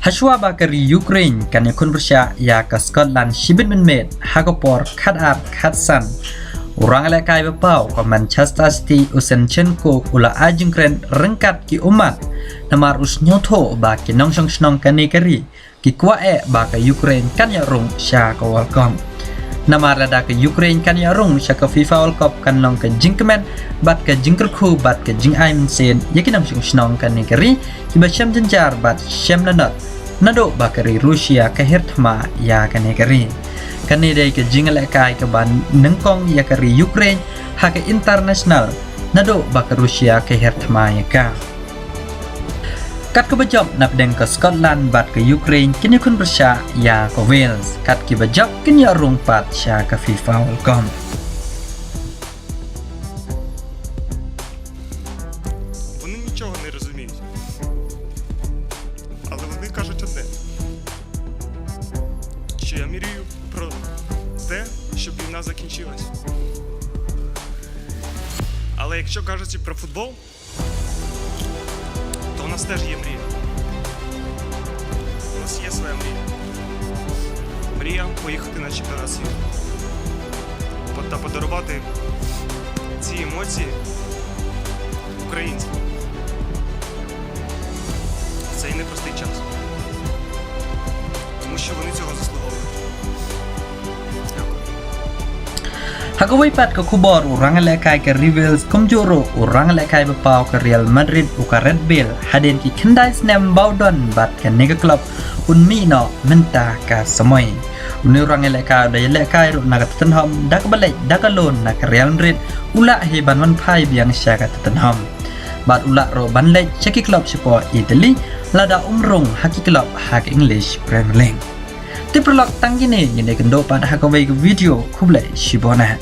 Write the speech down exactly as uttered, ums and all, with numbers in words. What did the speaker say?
Hashwa ba ka ri Ukraine kan ïakhun pyrshah ïa ka Scotland shibit mynmiet ha ka por khatar khatsan, u rangïalehkai ba paw ka Manchester City u Zinchenko u la ai jingkren ryngkat ki ummat namar u sngewthuh ba ki nongshong shnong kane ka ri ki kwah eh ba ka Ukraine kan ïaid rung sha ka World Cup. Namar lada ka Ukraine kan ïaid rung sha ka FIFA World Cup kan long ka jingkmen bad ka jingkyrkhu bad ka jingai mynsiem ïa ki nongshong shnong kane ka ri kiba shem jynjar bad shem lanot naduh ba ka ri Russia ka hiar thma ïa kane ka ri. Kane dei ka jingïalehkai kaba nyngkong ïa ka ri Ukraine ha ka international naduh ba ka Russia ka hiar thma ïa ka. Kat kaba jop napdeng ka Scotland bad ka Ukraine kin ïakhun pyrshah ïa ka Wales. Kat kiba jop kin ïaid rung pat sha ka FIFA World Cup. Вони нічого не розуміють. Але вони кажуть одне, що я мрію про те, щоб війна закінчилась. Але якщо кажучи про футбол, то у нас теж є мрія. У нас є своя мрія. Мрія поїхати на чемпіонат світу. Та подарувати ці емоції українцям. В цей непростий час. Тому що вони цього заслуговують. Дякую. Ha kawei pat ka khubor, u rangïalehkai ka ri Wales kumjuh ruh u rangïalehkai ba paw ka Real Madrid u Gareth Bale hadien ki khyndai snem ba u don bad kane ka club un mih noh mynta ka samoi. Une u rangïalehkai u da ïalehkai ruh na ka Tottenham da kaba leit da ka loan na ka Real Madrid, u lah hi ban wan phai biang sha ka Tottenham. Bad u lah ruh ban leit sha ki club shapoh Italy lada um rung ha ki club ha ka English Premier League. Te paralok, tang kine ngin ïakynduh pat ha kawei ka video. Khublei shibun eh.